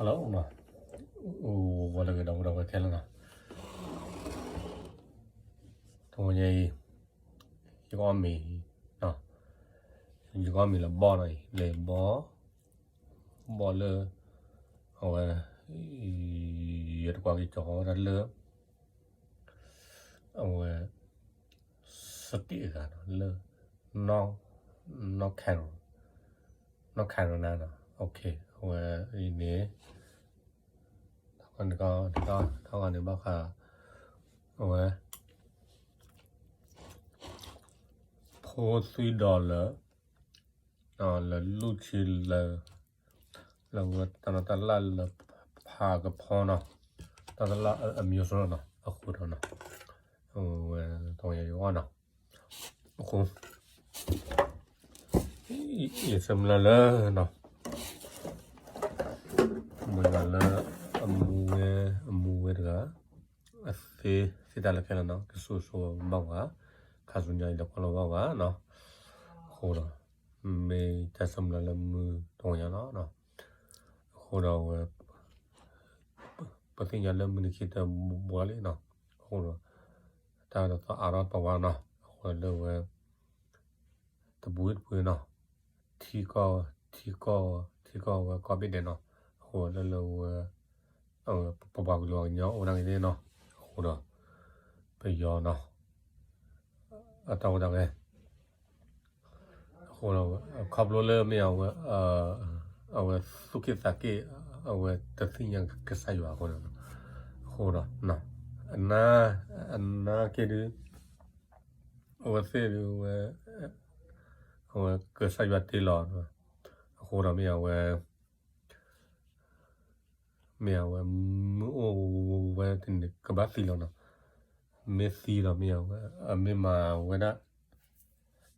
Hello နီၤ, အိၣ်ဂီၤလၢအဂ့ၤ ဒီပုၢ်ဒီဝဲၢ်ခဲလၢာ်နီၤ, တနံၤအံၤ ယကအီၣ်မ့ၤ, ယကအီၣ်မ့ၤလၢဘီၣ်နီၤအံၤ လဲၤဘီၣ်, ဘီၣ်လၢ အဝဲ ယတကွၢ်က့ၤကီၤဝဲဒၣ်လၢ အဝဲ state အဂၤနီၤ လၢ North Carolina နီၤ, အဝဲအံၤန့ၣ် ထီၣ်ဂီၤန့ၣ်ဘၣ်ဃး အဝဲ four thousand dollar လၢလူၢ်ဆံလၢ လၢဝဲတၢ်လီၢ်တၢ်လၢ်လၢဖးကဖီနီၤ, တၢ်လီၢ်တၢ်လၢ်အမျိုးစုနီၤ, အဃိဒီးနီၤ ဝဲတနံၤအံၤအီၣ်နီၤ, အဃိ ယဆၢမုၢ်လၢ်လၢနီၤ မ့ၢ်လၢ အမူဝဲ အမူဝဲတဂၤ အသ့ သ့တၢ်လၢခဲလၢာ်နီၤ ကစိၤစိၤဘၣ်ဝဲ ခါဆူညါအံၤလဲၤကွၢ်လီၤဘၣ်ဝဲနီၤ, အဃိဒီး မ့ၢ်တၢ်ဆၢမုၢ်လၢ်လၢမုၢ်တနံၤညါလီၤ, အဃိဒီးဝဲ ပသ့ၣ်ညါလၢမုၢ်နံၤခံတဘၣ်လံနီၤ, အဃိဒီး တၢ်ဒ်သိးအါထီၣ်ပဝါနီၤ, အဃိလၢဝဲ တပူၤတပူၤနီၤ, ထံကီၢ် ထံကီၢ် ထံကီၢ်ဝဲကီၢ်ဘ့ၣ်ဒဲးနီၤ, အဃိလၢလၢဝဲ ပပှၤကလုာ်ပှၤကညီအိၣ်ဒၣ်က့ၤန့ၣ်နီၤ, အဃိဒီး ပယီၤနီၤ အတၢ်အိၣ်ဒၣ်ဝဲ အဃိဒီး ခီဖျိလၢမ့ၢ်အဝဲ အဝဲသူၣ်က့ၣ်သးက့ၣ် အဝဲတသ့ၣ်ညါကစၢ်ယွၤအဃိန့ၣ်, အဃိဒီး အနာ်က့ဒုး အဝဲသ့ၣ်ဒုးဝဲ အဝဲကစၢ်ယွၤတ့လီၤ, အဃိဒီးမ့ၢ်အဝဲ မ့ၢ်အဝဲ မ့ၢ်အိၣ်ဝဲတန့ၣ်ကဘၣ်သံလီၤနီၤ, မ့ၢ်သံဒီးမ့ၢ်အဝဲ အမ့ၢ်မၤဝဲဒၣ်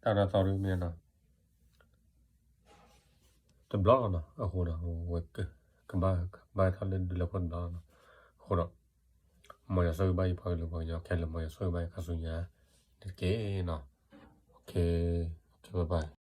တၢ်ဒ်သိးဒုးမ့ၢ်နီၤ တဘျီလီၤနီၤ, အဃိဒီး ဝဲ ကဘၣ် ကဘၣ်ထီၣ်လၢဒုးလၢဖိတဘျီလီၤနီၤ, အဃိဒီး မ်ယွၤဆိၣ်ဂ့ၤဘၣ်ယပှၤကလုာ် ပှၤကညီခဲလၢာ် မ်ယွၤဆိၣ်ဂ့ၤဘၣ်ယခါဆူညါ တက့ၢ်နီၤ, ဘၣ်ဘၣ်